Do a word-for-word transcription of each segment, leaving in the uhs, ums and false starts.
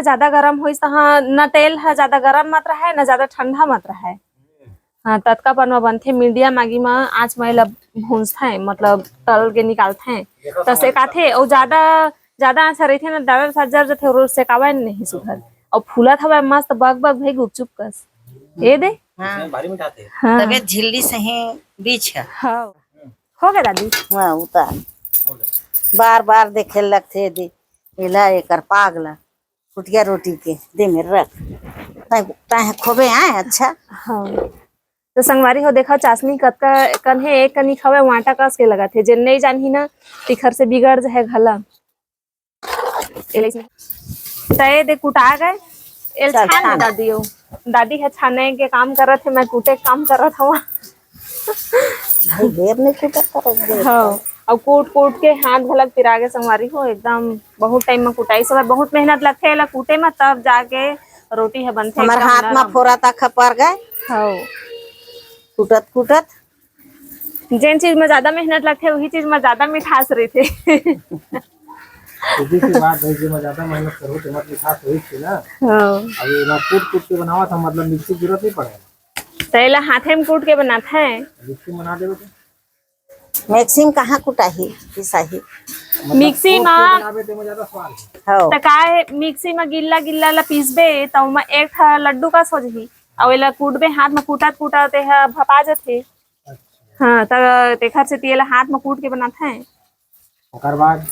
ज्यादा गरम होइस तहाँ न तेल ह ज्यादा गरम मत रहय, न ज्यादा ठंडा मत रहय। हाँ, ततका पन म बनथे, मीडियम आगी म आँच म एला भूंजथें, मतलब तल के निकालथें, त सेकाथे। अउ ज्यादा, ज्यादा आँच ह रहिथे न, डालर साथ जर जथे, अउ सेकावय नहीं सुघर। अउ फूलत हवय मस्त बग बग भई गुपचुप कस। ए दे। हाँ। भारी मिठाथे। हाँ। तबे झिल्ली सही बीच है। हाँ। हो गया दादी। हाँ, उतार। बार बार देखे लगथे दे। एला एकर पाग ला। कुटिया रोटी के दे मेर रख। तैं, तैं खोबे आए, अच्छा। हाँ। तो संगवारी हो, देखा चाशनी कतका कन हे, एक कनी खवे, वांटा कस के लगत हे। जे नहीं जानही ना, तिखर से बिगड़ जाए घला। एले तय दे कुटा गए। एल चल, छान छान। दादी हो। दादी है छाने के काम करत हे, मैं कूटे के काम करत हूँ। भाई, देर नहीं कूटा करत दे। हाँ। अउ कूट कूट के हाथ घलक पिरा गे संगवारी हो, एकदम बहुत टाइम में कुटाई सब, बहुत मेहनत लगथे एला कूटे में, तब जाके रोटी ह बनथे हमर एकदम हाथ में नरम। फोरा तक खपर गए। हाँ। कूटत कूटत। जेन चीज में ज्यादा मेहनत लगथे, वही चीज में ज्यादा मिठास रहिथे। सीधी सी बात भाई, जेमा ज्यादा मेहनत करबो, तेमा मिठास होही थी ना। हाँ। अब एमा कूट कूट के बनावत हम, मतलब मिक्सी जरूरत नहीं पड़े। तो एला हाथे में कूट के बनात है। मिक्सी में बना देबे तो। मिक्सी में कहाँ कुटाही, पिसाही? मतलब मिक्सी कूट के में बनाबे, तेमा ज्यादा स्वाद है। हाँ। तो का है, मिक्सी में गिल्ला गिल्ला ला पीसबे, तो ओमा एक ठा लड्डू कस हो जही। अउ एला कूटबे, हाथ में कूटत कूटत एहा भपा जथे। अच्छा। हाँ, त तेखर सेती एला हाथ में कूट के बनात हैं। ओकर बाद?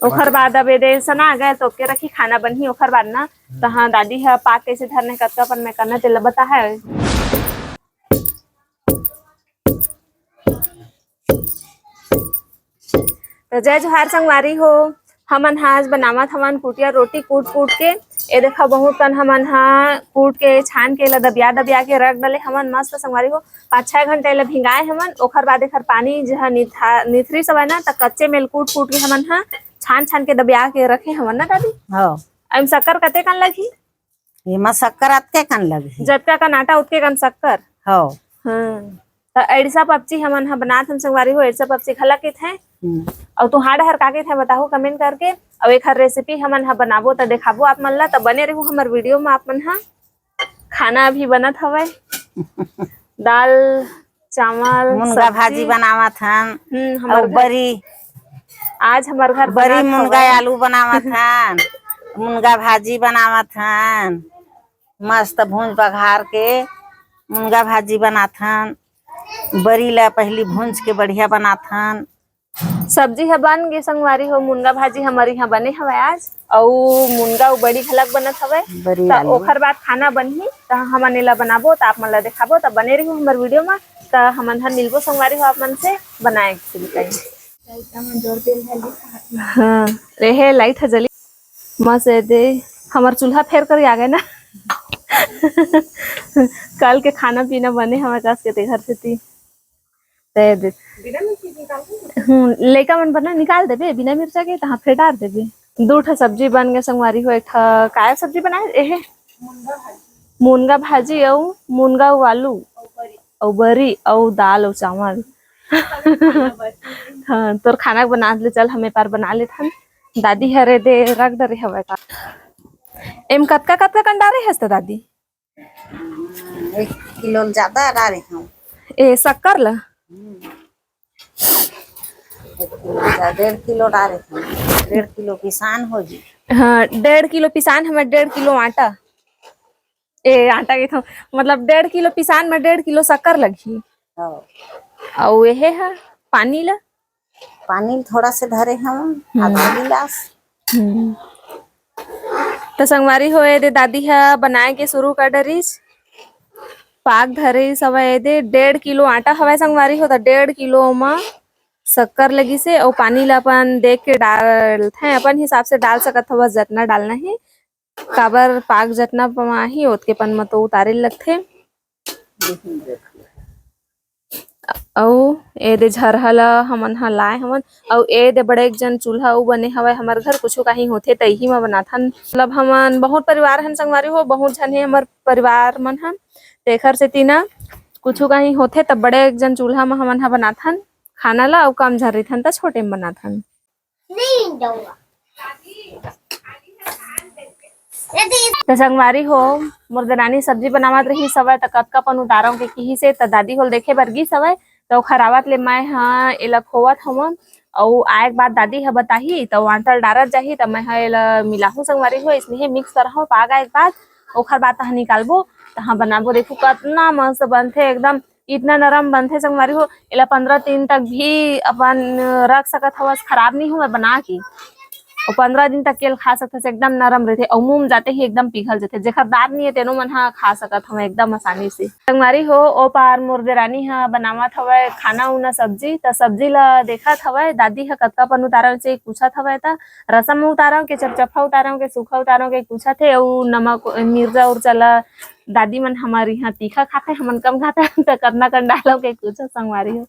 ओकर बाद अब एदे सना गए तो के रखी खाना बनही, ओकर बाद ना। त हाँ, दादी ह पाक कैसे धरने कतका पन में करना तेला बता है। तो जय जोहार संगवारी हो, हमन ह आज बनावत हवन कुटिया रोटी कूट कूट के। ए देखा, बहुत कन हमन ह कूट के, छान के, एला दबिया दबिया के रख डले हवन मस्त संगवारी हो। पाँच छह घंटा एला भिंगाए हवन, ओखर बाद एखर पानी जहाँ निथा-, निथरी सवय ना, त कच्चे मेल कूट कूट के हमन ह छान छान के दबिया के रखे हवन ना दादी। हाँ। एम शक्कर कते कन लगही? एमा शक्कर अतके कन लगही। जतका कन आटा, उतके कन शक्कर। हव। हाँ। त एड़सा पपची हमन ह बनात हन संगवारी हो, एड़सा पपची घला कहिथे। हम्म। अउ तुहार डहर का कहिथे बताहू comment करके। अउ एखर recipe हमन ह बनाबो त देखाबो आप मन ला, त बने रहू हमर video म आप मन ह। खाना अभी बनत हवय। दाल, चावल, मुनगा सब्जी। भाजी बनावत हन। हम्म, हमर अउ घर बरी। आज हमर घर बरी बनत मुनगा हवय। आलू बनावत हन। मुनगा भाजी बनावत हन। मस्त भूंज बघार के मुनगा भाजी बनात हन। बरी ला पहिली भूंज के बढ़िया बनात हन। सब्जी ह बन गे संगवारी हो, मुनगा भाजी हमर इहाँ बने हवय आज, अउ मुनगा अउ बड़ी घलक बनत हवय। बड़ी त आलू। ओखर बाद खाना बनही, त हमन एला बनाबो, त आप मन ला देखाबो, त बने रहिहू हमर video म। त हमन ह मिलबो संगवारी हो आप मन से बनाए के शुरू करी। हाँ, एहे light ह जली। मस्त ए दे, हमर चूल्हा फेर कर आ गए ना। कल के खाना पीना बने हवय कस के तेखर सेती। दे दे। बिना मिर्ची निकाल के? हम्म, लइका मन बर ना निकाल देबे, बिना मिर्चा के, तहाँ फेर डार देबे। दू ठा सब्जी बन गे संगवारी हो, एक ठा काय सब्जी बनाए? एहे। मुनगा भाजी। मुनगा भाजी अउ मुनगा अउ आलू। अउ बरी। अउ बरी, अउ दाल, अउ चावल। हाँ, तोर खाना बना ले, चल, हम ए पार बना लेथन। दादी हरे दे रख डरे हवय का। एम कतका, कतका कन डारे हस त दादी? एक किलो ले ज्यादा डारे हंव। ए, शक्कर ला? हम्म। एक किलो ले ज्यादा, डेढ़ किलो डारे हंव। डेढ़ किलो पिसान होही। हाँ, डेढ़ किलो पिसान, हमर डेढ़ किलो आटा। ए, आटा के थो, मतलब, डेढ़ किलो पिसान में डेढ़ किलो शक्कर लगही। हाँ। अउ एहे हा पानी ला? पानी ल थोड़ा से धरे हवं, हम्म। आधा गिलास। हम्म। त संगवारी हो, ए दे दादी ह बनाए के शुरू कर डरिस। पाक धरिस हवय ए दे, डेढ़ किलो आटा हवय संगवारी हो, त डेढ़ किलो म शक्कर लगिस हे, अउ पानी ल अपन देख के डालथें, अपन हिसाब से डाल सकत हव, बस जतना डालना हे। काबर पाक जतना पमाही, ओतके पन म तो उतारे ल लगथे। अउ ए दे झरहा ल हमन ह लाए हवन। अउ ए दे बड़े एक जन चूल्हा अउ बने हवय हमर घर, कुछु काही होथे त इही म बनाथन। मतलब हमन बहुत परिवार हन संगवारी हो, बहुत झन हे हमर परिवार मन ह, तेखर सेती न कुछु काही होथे त बड़े एक जन चूल्हा म हमन ह बनाथन खाना ल, अउ कम झन रहिथन त छोटे म बनाथन। नहीं जाऊंगा। त संगवारी हो, मोर देरानी सब्जी बनावत रहिस हवय, त कतका पन उतारव के किहिस हे, त दादी होल देखे बर गिस हवय, त ओखर आवत ले मैं ह एला खोवत हवं। अउ आए के बाद दादी ह बताही, त वांटल डारत जाही, त मैं ह एला मिलाहूं संगवारी हो, इसने mix करहूं, पाग आए के बाद ओखर बाद तहां निकालबो, तहां बनाबो। देखो कतना मस्त बनथे एकदम। इतना नरम बनथे संगवारी हो, एला पंद्रह दिन तक भी अपन रख सकत हवस, खराब नहीं होवय बना के। अउ पंद्रह दिन तक केल खा सकत हस, एकदम नरम रहिथे। अउ मुंह म जाते ही एकदम पिघल जाथे। जेखर दांत नहीं हे, तेनो मन ह खा सकत हवय एकदम आसानी से। संगवारी हो, ओ पार मोर देरानी ह बनावत हवय खाना उना सब्जी, त सब्जी ल देखत हवय दादी ह कतका पन उतारव से पूछत हवय, त रसम उतारव के चपचपा उतारव के सूखा उतारव के पूछत हे, अउ नमक मिर्चा उर्चा ल दादी मन हमर इहाँ तीखा खाथे, हमन कम खाथे, त कतना कन डालव के कुछ संगवारी हो।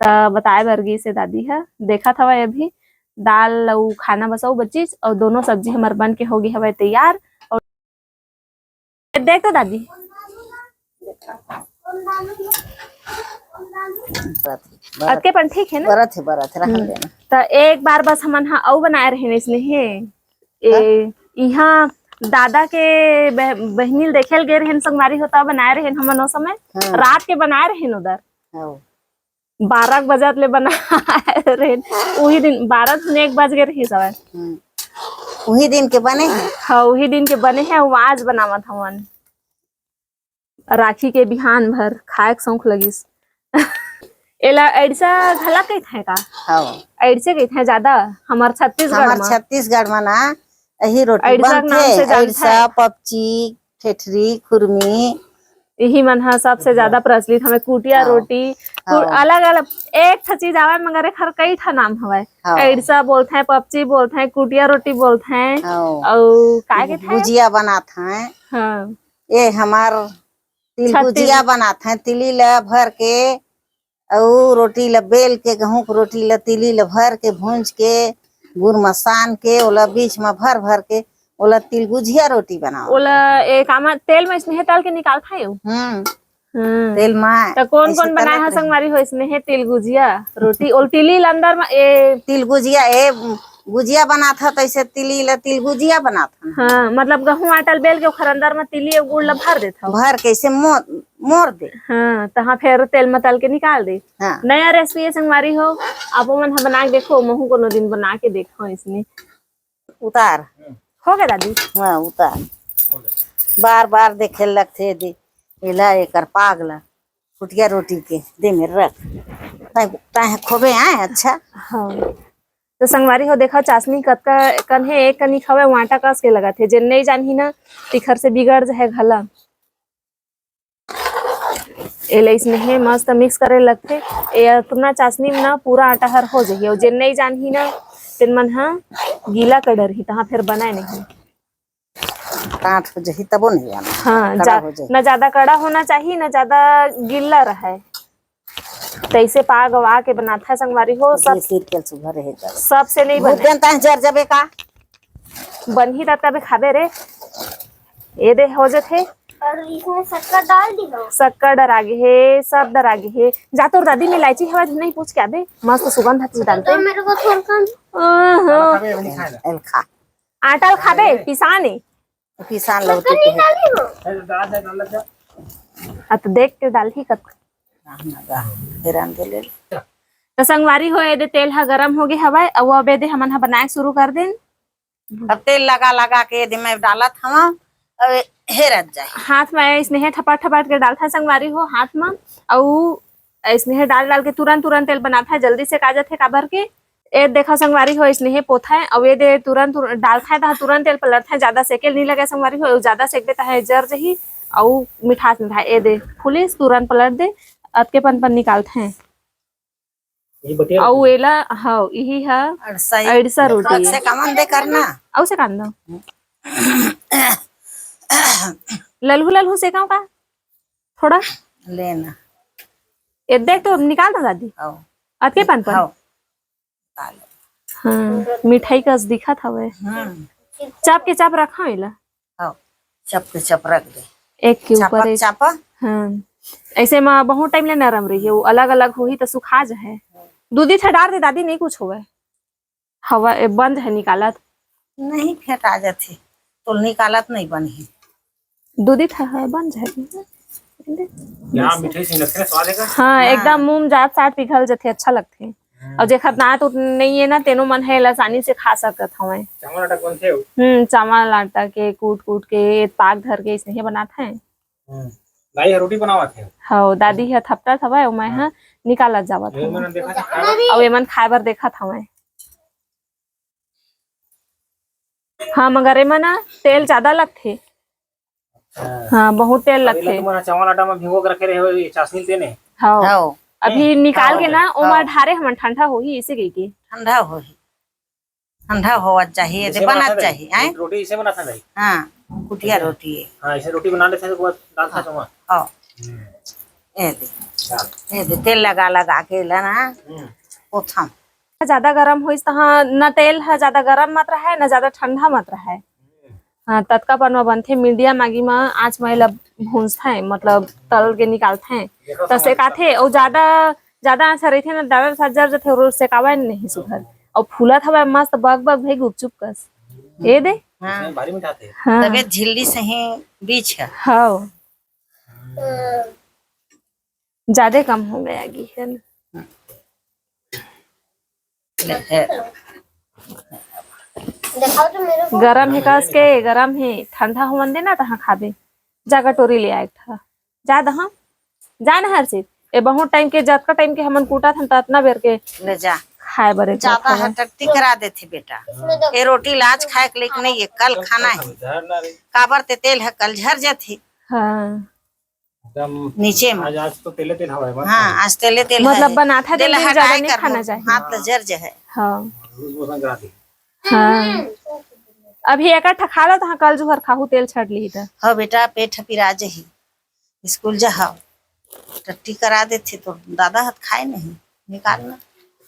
त बताए बर गिस हे दादी ह, देखत हवय अभी दाल अउ खाना बस अउ बचिस, अउ दोनों सब्जी हमर बन के होगे हवय तैयार। अउ देख तो दादी, बरत हे, बरत अतके पन ठीक हे ना? बरत हे, बरत हे, रहन हम्म। देना। त एक बार बस हमन ह अउ बनाए रहेन इसने हे। ए, हाँ? इहाँ दादा के बह-, बहिनी ल देखे ल गे रहेन संगवारी हो, तब बनाए रहेन हमन ओ समय। हाँ। रात के बनाए रहेन उधर। हाँ। बारह बजत ले बनाए रहेन। उही दिन बारह धुन एक बज गे रहिस हवय। हम्म। उही दिन के बने हे? हाँ, उही दिन के बने हे, अउ आज बनावत हवन। राखी के बिहान भर खाए के शौक लगिस। एला अइड़सा घला कहिथे का? हाँ। अइड़से कहिथे ज्यादा हमर छत्तीसगढ़ हमर म। छत्तीसगढ़ म ना, यही रोटी अइड़सा के नाम बनथे, से जानथे। अइड़सा, पपची, ठेठरी, खुरमी। इही मन ह सबसे ज्यादा प्रचलित हवे। कुटिया हाँ। रोटी, कु-, हाँ। अलग-अलग एक ठो चीज आवे, मगर एखर कई ठा नाम हवय। हाँ। अइड़सा बोलथे, पपची बोलथे, कुटिया रोटी बोलथे, हाँ। अउ का कहिथे? गुजिया बनाथे। हाँ। ए हमर तिल छत्तीस गुजिया बनाथे, तिली ल भर के, अउ रोटी ल बेल के, गहूं के रोटी ल, तिली ल भर के, भूंज के, गुर म सान के, ओला बीच म भर भर के, ओला तिल गुजिया रोटी बनाओ। ओला ए कामा तेल म स्नेह तल के निकालथे यो। हम्म। हम्म। तेल म त कोन ऐसे कोन बनाए तलत हा रही। संगवारी हो स्नेह तिल गुजिया रोटी? ओल तिली ल अंदर म ए तिल गुजिया, ए गुजिया बनात ह, तैसे तिली ल तिल गुजिया बनात ह। हाँ, मतलब गहूं आटा ल बेल के ओखर अंदर म तिली अउ गुड़ ल भर देथव। भर के ऐसे मो-, मोर दे। हाँ, तहाँ फेर तेल म तल के निकाल दे। हाँ। नया recipe हे संगवारी हो, आप मन ह बना के देखो, महू कोनो दिन बना के देखो इसने। उतार। हो गया दादी? हाँ, उतार। बार बार देखे लगथे दे, एला एकर पाग ला। कुटिया रोटी के दे मेर रख। ताय, ताय खोबे आए, अच्छा। हाँ। तो संगवारी हो, देखा चाशनी कतका कन हे, एक कनी खावे, वांटा कस के लगत हे। जेन नहीं जानही ना, तिखर से बिगड़ जाए घला। एला इसने हे मस्त mix करे लगथे। ए अतना चाशनी में ना पूरा आटा हर हो जाही। अउ जेन नहीं जानही ना, तेन मन ह गीला कर डरही, तहाँ फिर बनाए नहीं। कांट हो जाही तबो नहीं आना। हाँ, कड़ा जा-, हो जाही। ना ज्यादा कड़ा होना चाहिए, ना ज्यादा गीला रहे। तैसे पाग वा के बनाथा संगवारी हो, सब ये सिर के सुघर रहे कर। सबसे नहीं बहुत बने। दिन ताहे जर जबे का? बनही ता तबे खाबे रे। ये दे हो जथे। और इसमें शक्कर डाल दी हो। शक्कर डरा गे हे, सब डरा गे हे। जा तोर दादी में इलायची हवा नहीं पूछ के आबे, मस्त सुगंध हत डालते। तो मेरे को थोड़ा कम। आहा। एल खा। आटा ल खाबे, पिसान ए। पिसान लो शक्कर नहीं डाली हो। आ तो देख के डालही कत। हेरान दे ले। तो संगवारी हो, एदे तेल ह गरम हो गे हवय, अउ अब एदे हमन ह बनाए शुरू कर देन। अब तेल लगा लगा के एदे मैं डालत हवं, अब हेरत जाए। हाथ में इसने हे ठपट ठपट के डालथा संगवारी हो, हाथ में, अउ इसने हे डाल डाल के तुरंत तुरंत तेल बनाथा, जल्दी से का जाथे काबर के ए देखा संगवारी हो, इसने हे पोथा है, अउ ए दे तुरंत, तुरंत डालथा है, तहा तुरंत तेल पलटथा है, ज्यादा सेके ल नहीं लगे संगवारी हो, ज्यादा सेकबे तहा जर जही, अउ मिठास नहीं था। ए दे फुलिस तुरंत पलट दे, अतके पन पन निकालथा है। ये बटिया अउ रोटी। एला, हाँ, इही हा अड़सा ही अड़सा रोटी कौन है। से कमन दे करना? अउ से कांदा। ललहू ललहू सेकाओ का? थोड़ा। लेना। ए देख तो निकाल दो दादी। आओ। अतके पन पन। आओ। हाँ, मिठाई कस दिखत हवे। हम्म। चाप के चाप रखा एला। हाँ, चाप के चाप रख दे। एक के चापा, ऊपर एक। चापा। हाँ। ऐसे में बहुत टाइम ले नरम रही है, वो अलग-अलग होही त सुखा जाए। दूधी ठा डार दे दादी, नहीं कुछ होवे। हवा, ए, बंद है निकालत। नहीं फेंटा जाथे। तोल निकालत नहीं बनही। दूधी था, हाँ, बन जाएगी। क्या मीठे से लगथे ना स्वाद है का? हाँ, एकदम मुंह में जात साट पिघल जथे, अच्छा लगथे। और जेखर दांत उत नहीं है ना, तेनो मन है आसानी से खा सकत हवे। चावल आटा कौन थे? हम्म, चावल आटा के कूट कूट के पाक धर के इसने बनात है। हम्म। दाई रोटी बनावत है। हाँ, दादी है थपटत हवे, ओमे हा निकालत जावत ये हवे। मैंने देखा था खाना। अउ एमन खाए बर देखत हवे। हाँ, मगर एमन ना तेल ज्यादा लगथे। हाँ, बहुत तेल अभी लगथे। तुमन चावल आटा में भिगो के रखे रहे हो, ये चाशनी देने। हाँ, हाँ। अभी निकाल के ना ओमा हाँ। ढारे हमन, ठंडा होही इसे कहिके। ठंडा होही, ठंडा होवत चाहिए, इसे बनत बनाता चाहिए। है, हैं? रोटी इसे बनाता है। हाँ, कुटिया रोटी है। हाँ, इसे रोटी बना लेते हैं, तो दाल खा चावल। हाँ, ये दे, ये दे, तेल लगा लगा के लेना। हम्म। ओथम ज्यादा गरम होइस त हाँ, न तेल ह ज्यादा गरम मत रहे, न ज्यादा ठंडा मत रहे। हाँ, ततका पनवा बनथे, मीडियम आगी म आँच म एला भूंजथे, मतलब तल के निकालथे, त सेकाथे। अउ ज्यादा, ज्यादा आँच रहिथे न, डालर सा जर जथे, रोज सेकावे नहीं सुधर। अउ फूलत हवय मस्त बग बग भई गुपचुप कस। ए दे। हाँ, भारी मिठाते। हाँ। तबे झिल्ली सही बीच है। हाँ। ज्यादा कम हो गया आगी है ना। ले, है। गरम हे कस के, गरम हे, ठंडा होवन देना, तहाँ खाबे। जा कटोरी ले आए था, जा दहा, जा ना हर चीज। ए बहुत टाइम के, जतका टाइम के हमन कूटा थन, ततना बेर के ले जा। खाए बरे ज्यादा जात हवय। हटकती करा देथे बेटा। ये रोटी लाज खाए के लेके नहीं है, कल खाना है। काबर ते तेल है, कल झर जाथे। हाँ। एकदम नीचे में। आज आज तो तेले तेल हवा है। हाँ, आज तेले तेल मतलब है। बनात है तेल दिन हटाए ज्यादा नहीं कर खाना मुंह, चाहिए। हाथ तो जर जे है। हाँ। लूज मोशन करा दी। हाँ। अभी एक ठा खा लो, तहाँ कल जुहर खाहू, तेल छड़ ली त। हाँ बेटा, पेट ह पिरा जही, स्कूल जा। टट्टी करा देथे तो दादा हाथ खाए नहीं, निकालना।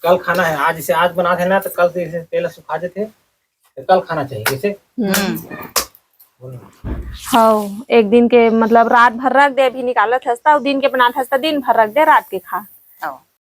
कल खाना है, आज इसे आज बनाते हैं ना, तो कल से इसे तेल सुखा देते हैं, तो कल खाना चाहिए। जैसे हम्म। हाँ, एक दिन के मतलब रात भर रख दे, अभी निकालत हस त, दिन के बनात हस त दिन भर रख दे, रात के खा। हाँ।